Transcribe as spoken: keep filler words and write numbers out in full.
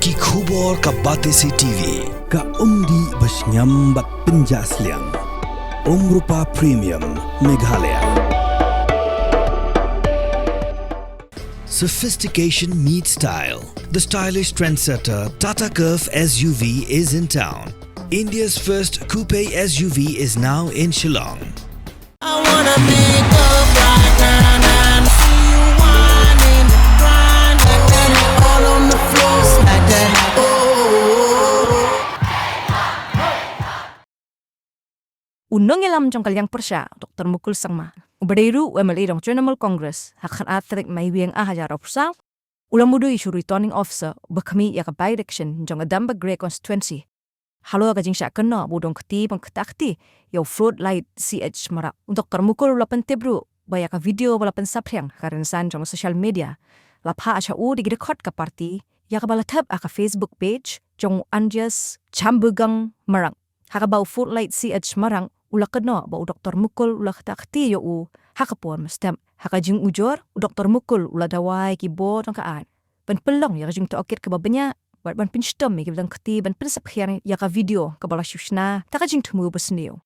Ki khubor ka Batesi T V. Ka umdih ba shngiam bad pynjah sliang. Umrupa Premium, Meghalaya. Sophistication meets style. The stylish trendsetter Tata Curvv S U V is in town. India's first coupe S U V is now in Shillong. I wanna pick up right now and see you whining, grinding, all on the floor, smack that. Oh. U nongïalam jong ka liang pyrshah, Doctor Mukul Sangma, uba dei ruh u M L A jong Trinamool Congress, ha ka khatar tarik Naiwieng ar hajar arphew saw, u la mudui sha u Returning Officer uba khmih ïa ka by-election jong ka Dambagre constituency halor ka jingshah kynnoh ba u don kti ban ktah kti ïa u Floodlight C H Marak. U Doctor Mukul u la pyntip ruh ba ïa ka video ba la pynsaphriang ha ka rynsan jong social media la phah sha u da ki dkhot ka party, ïa kaba la thep ha ka Facebook page jong u Anjesh Chambugang Marak, ha kaba u Floodlight C H Marak u la kynnoh ba u Doctor Mukul u la ktah kti ïa u ha ka por mynstep. Ha ka jingujor, u Doctor Mukul u la dawa ïa ki bor jong ka aiñ ban pynlong ïa ka jingtohkit kaba bniah bad ban pynshitom ïa kiba don kti ban pynsaphriang ïa ka video kaba la shu shna da ka jingthmu basniew.